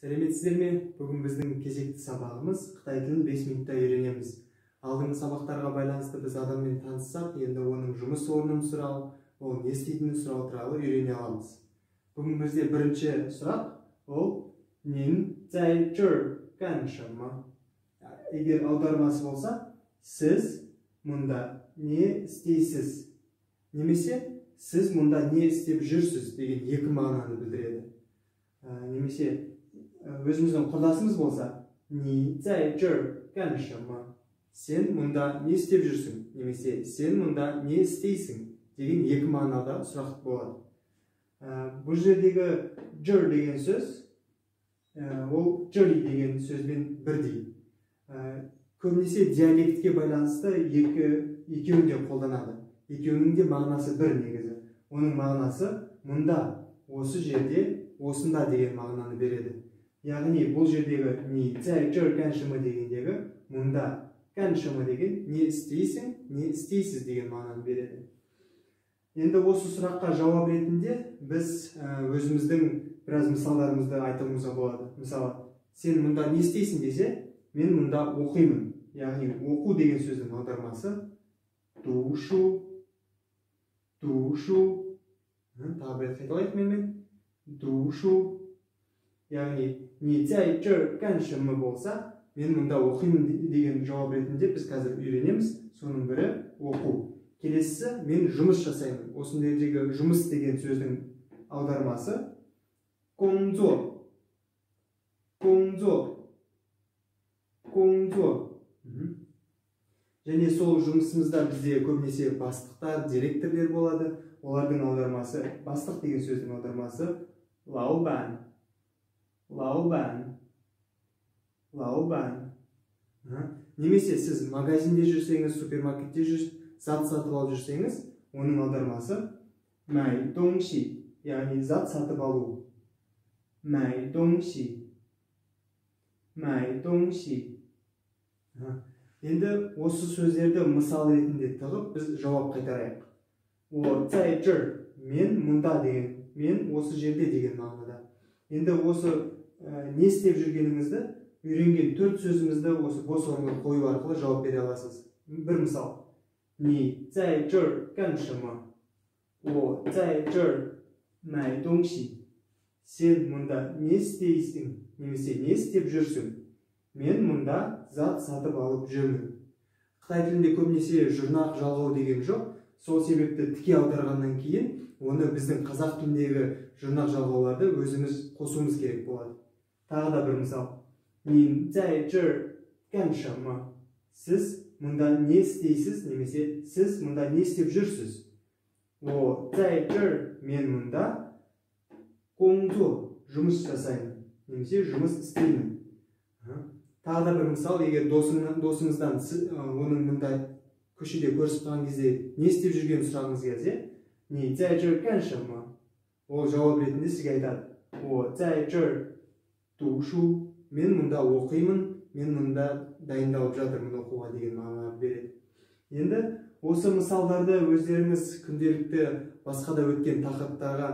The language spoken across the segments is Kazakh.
Сәлеметсіздер ме? Бүгін біздің кезекті сабағымыз қытай тілін 5 минутта үйренеміз. Алдыңғы сабақтарға байланысты біз адаммен таныссақ, енді оның жұмыс орнын сұрау, ол не істейтінін сұрау туралы үйрене аламыз. Бүгін бізде бірінші сұрақ ол 您在这儿干什么? Егер аудармасы болса, сіз мұнда не істейсіз? Немесе сіз мұнда не істеп жүрсіз деген екі мағынаны білдіреді. Немесе өзіміздің құрдасымыз болса, 你在这儿干什么? Сен мұнда не істеп жүрсің? Немесе сен мұнда не істейсің деген екі мағынада сұрақ болады. Бұл жердегі «жыр» деген сөз, ол «жыри» деген сөзбен бірдей. Көбінесе диалектке байланысты екеуін де қолданады. Екеуінің де мағынасы бір негізі. Оның мағынасы мұнда, осы жерде, осында деген мағынаны береді. Яғни бұл жердегі 你在这儿干什么 дегендегі мұнда 干什么 деген не істейсің, не істейсіз деген мағынаны береді. Енді осы сұраққа жауап ретінде біз өзіміздің біраз мысалдарымызды айтуымызға болады. Мысалы, сен мұнда не істейсің десе, мен мұнда оқимын. Яғни оқу деген сөздің аудармасы 读书, 读书. Тағы бір рет қайталайық менімен. 读书. Яғни 你在这儿干什么 болса, мен мұнда оқимын деген жауап ретінде біз қазір үйренеміз. Соның бірі оқу. Келесісі мен жұмыс жасаймын. Осында жердегі жұмыс деген сөздің аудармасы 工作, 工作, 工作. Және сол жұмысымызда бізде көбінесе бастықтар, директорлер болады. Олардың аудармасы, бастық деген сөздің аудармасы 老板, 老板, 老板. Немесе сіз магазинде жүрсеңіз, супермаркетте зат сатып алып жүрсеңіз, оның аудармасы 买东西, яғни зат сатып алу. 买东西, 买东西. Енді осы сөздерді мысал ретінде тығып, біз жауап қайтарайық. 我在这儿, мен мұнда деген, мен осы жерде деген мағынада. Енді осы не істеп жүргеніңізді үйренген төрт сөзімізді осы бос орынға қою арқылы жауап бере аласыз. Бір мысал. 你在这儿干什么? 我在这儿买东西. Сен мұнда не істейсің? Немесе не істеп жүрсің? Мен мұнда зат сатып алып жүрмін. Қытай тілінде көбінесе жұрнақ жалғау деген жоқ. Сол себепті тіке аударғаннан кейін оны біздің қазақ тіліндегі жұрнақ жалғауларды өзіміз қосуымыз керек болады. Тағы да бір мысал. 你在这儿干什么? Сіз мұнда не істейсіз? Немесе сіз мұнда не істеп жүрсіз? 我在这儿, мен мұнда 工作, жұмыс жасаймын. Немесе жұмыс істеймін. Тағы да бір мысал, егер досыңыздан оның мұнда көшеде көрісіп қалған кезде не істеп жүргенін сұрағыңыз келсе, 你在这儿干什么? Ол жауап ретінде сізге айтады. 我在这儿读书. Мен мұнда оқимын, мен мұнда дайындалып жатырмын оқуға деген мағына береді. Енді осы мысалдарды өздеріңіз күнделікті басқа да өткен тақырыптарға,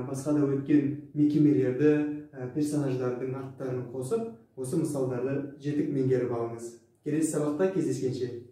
басқа да өткен мекемелерді, персонаждардың аттарын қосып, осы мысалдарды жетік меңгеріп алыңыз. Келесі сабақта кездескенше.